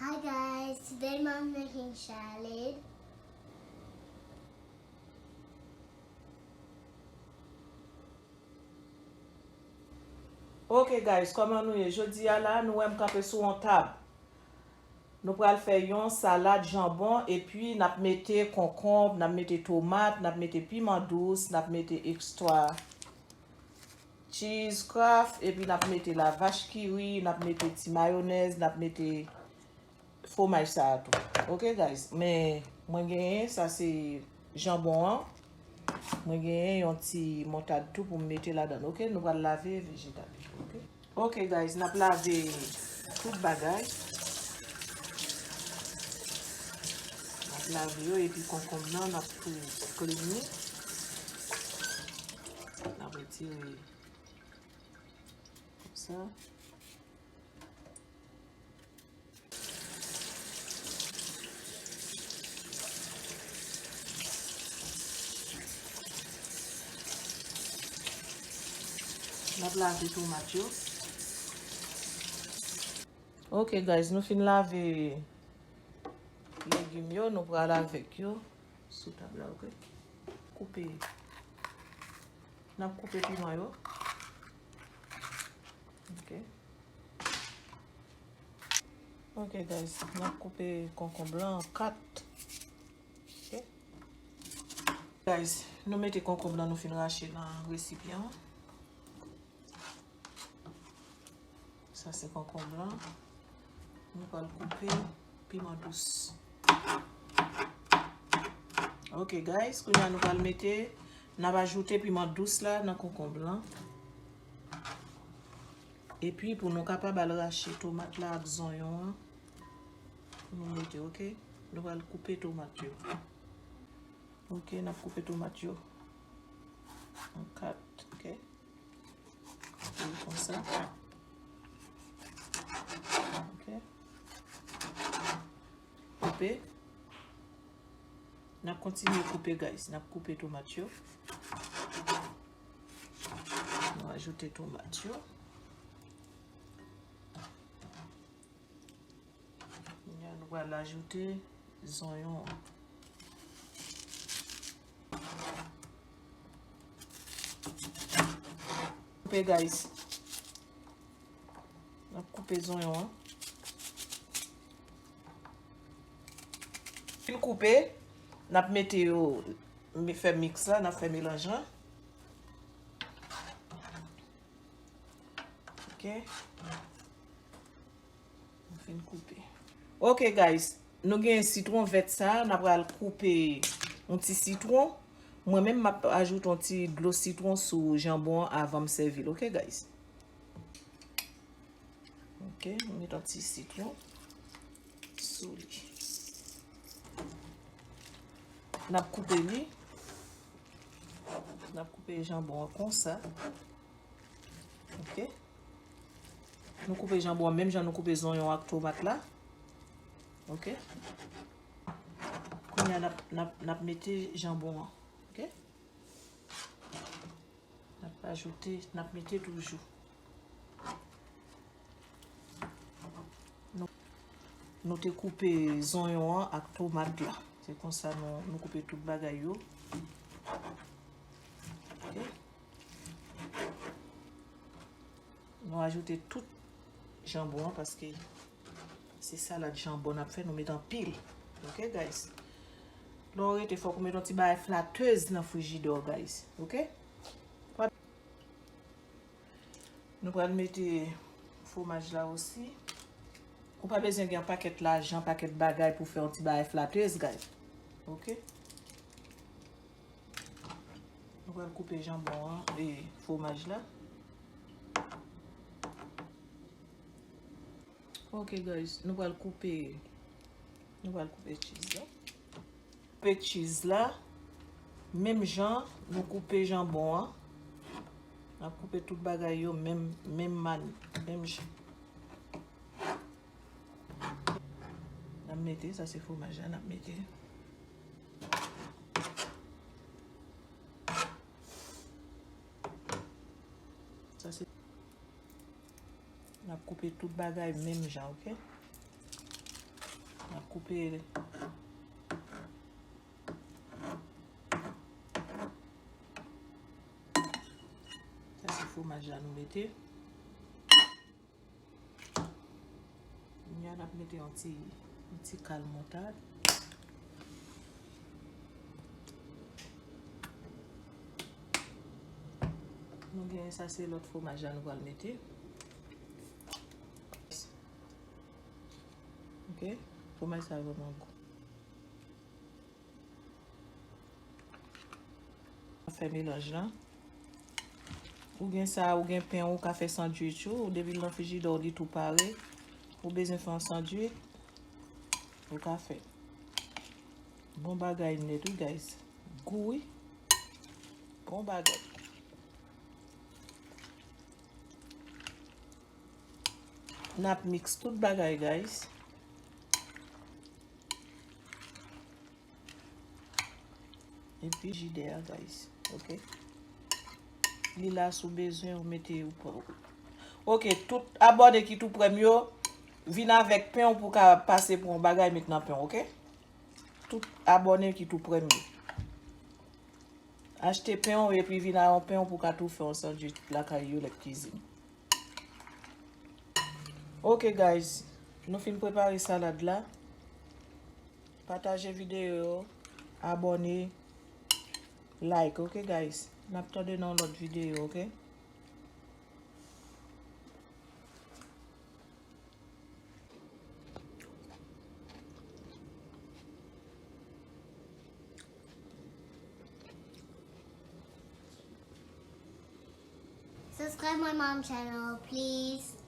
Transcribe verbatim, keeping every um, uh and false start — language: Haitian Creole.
Hi guys, today mom's making salad. Ok guys, kòman nou ye? Jodi a la, nou wè m kanpe sou yon tab. Nou pral fè yon salad janbon, epi n ap mete konkonb, n ap mete tomat, n ap mete piman dous, n ap mete extra cheese craft, epi n ap mete la vache qui rit, n ap mete ti mayonèz, n ap mete fwomaj sa a tou. Ok guys, men mwen genyen, sa se janbon an. Mwen genyen yon ti moutad tou pou m mete ladan l. Ok, nou pral lave vejetal yo. Ok. Ok guys, n ap lave tout bagay. N ap lave yo epi konkonb nan, n ap tou clean li. N ap retire konsa. N ap lave tomat yo. Ok guys, nou fin lave legim yo, nou pral avèk yo sou tab la, ok? Koupe. N ap koupe piman yo. Ok. Ok guys, n ap koupe konkonb lan an kat. Ok. Guys, nou mete konkonb lan nou fin rache nan resipyan an. Sa se konkonb lan. Nou pral koupe piman dous. Ok guys, kounye a nou pral mete, n ap ajoute piman dous la nan konkonb lan. Epi pou nou kapab al rache tomat la ak zonyon an, pou nou mete, ok? Nou pral koupe tomat yo. Ok, n ap koupe tomat yo an kat, ok? Koupe l konsa. Ok. Koupe. N ap kontinye koupe, guys. N ap koupe tomat yo. Nou ajoute tomat yo. Kounye a, nou pral ajoute zonyon an. Koupe, guys. N ap koupe zonyon an. Fin koupe, n ap mete yo, fè miks la, n ap fè melanj lan. Ok. Nou fin koupe. Ok guys, nou gen sitwon vèt sa, n ap pral koupe yon ti sitwon. Mwen menm m ap ajoute yon ti dlo sitwon sou janbon an avan m sèvi l, ok guys? Ok, m met yon ti sitwon sou li. N ap koupe li. N ap koupe janbon an konsa. Ok. Nou koupe janbon an menm jan nou koupe zonyon ak tomat la. Ok. Kounye a n ap, n ap, n ap mete janbon an. Ok. N ap ajoute, n ap mete toujou. Nou, nou te koupe zonyon an ak tomat la. Se konsa nou, nou koupe tout bagay yo. Ok. Nou ajoute tout janbon an paske se salad janbon n ap fè, nou met anpil. Ok guys. Lè w rete fòk ou met yon ti bagay flatez nan frijidè w guys. Ok. Nou pral mete fwomaj la osi. Ou pa bezwen gen yon pakèt lajan, pakèt bagay pou fè yon ti bagay flatez guys. Ok. Nou pral koupe janbon an e fwomaj la. Ok guys, nou pral koupe, nou pral koupe cheese la. Koupe cheese la, menm jan nou koupe janbon an. N ap koupe tout bagay yo menm, menm mani, menm jan. N ap mete, sa se fwomaj la, n ap mete. Sa se, n ap koupe tout bagay menm jan, ok? Pe- Sa se fwomaj la nou mete. Kounye a n ap mete yon ti, yon ti kal moutad. Nou gen sa, se lòt fwomaj la nou pral mete. Ok, fwomaj sa vrèman gou. Fè melanj lan. Ou gen sa, ou gen pen, ou ka fè sandwich ou, depi l nan frijidè w, li tou pare. Ou bezwen fè yon sandwich, ou ka fè. Bon bagay nèt, wi, guys. Gou, wi. Bon bagay. N ap miks tout bagay, guys. Epi frijidè a, guys. Ok. Li la, si w bezwen, ou mete, ou pran. Ok, tout abòne ki tou prè m yo, vin avèk pen w pou ka pase pran yon bagay, met nan pen w, ok? Tout abòne ki tou prè m yo. Achte pen w epi vin a yon pen w pou ka tou fè yon sandwich lakay Yolette Cuisine. Ok, guys, nou fin prepare salad la. Pataje videyo yo, abòne, like, ok, guys? N ap tande nan yon lòt videyo, ok? Subscribe my mom channel, please.